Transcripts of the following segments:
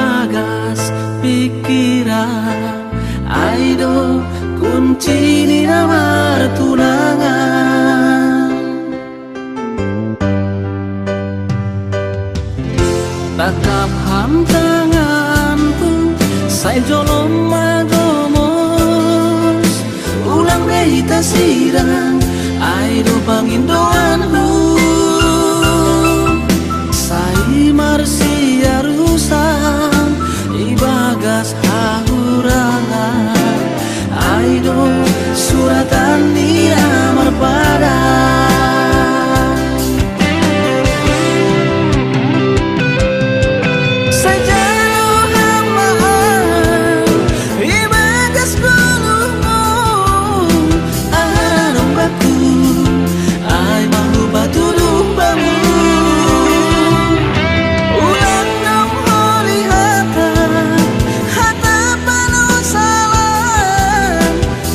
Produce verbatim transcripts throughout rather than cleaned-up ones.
Bagas pikiran, ai do kunci ni na martunangan. Tangkap ham tanganku, sai jolo ma gomos. Ulang be hita sirang, ai do pangindoanku. Sai marsiarusan, ibagas hahurangan, ai do suratan ni na marpadan. Sai jalo ham ma, ibagas goluhmu, aha na adong bakku, ai ma hupatuduh bamu. Ulang dong holi hata, hata panosalan,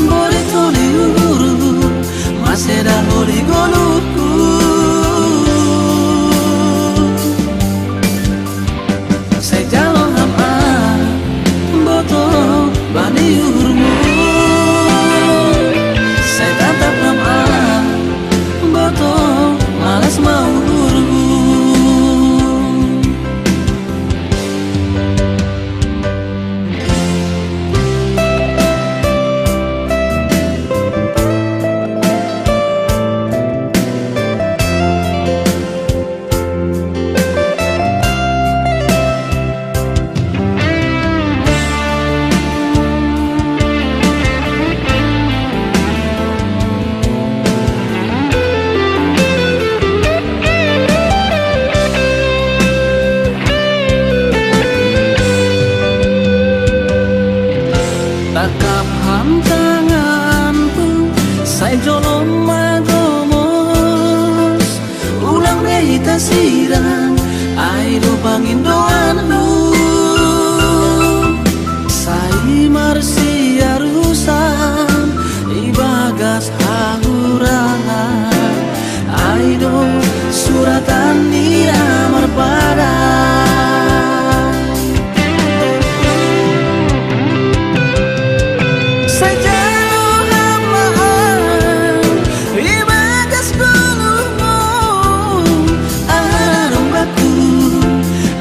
bore holi uhurhu, maseda holi goluhku. Sai jalo ham ah, boto bani uhurmu. Sai tangkap ham ah, boto malas ma uhurhu. Tangkap ham tanganku, sai jolo ma gomos. Ulang be hita sirang, ai do pangindoanku. Sai marsiarusan, ibagas hahurangan, ai do suratan ni na marpadan. Sai jalo ham ah, ibagas goluhmu, aha na adong bakku,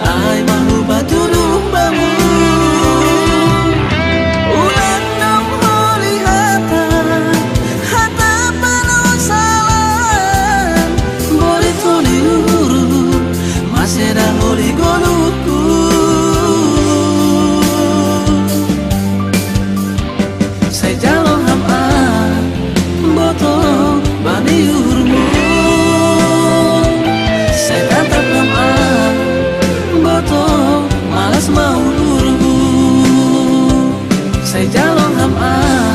ai ma hupatuduh bamu. Ulang dong holi hata, hata panosalan, bore holi uhurhu, maseda holi goluhku. Sai jalo ham ah, boto bani uhurmu. Sai tangkap ham ah, boto malas ma uhurhu. Sai jalo ham ah,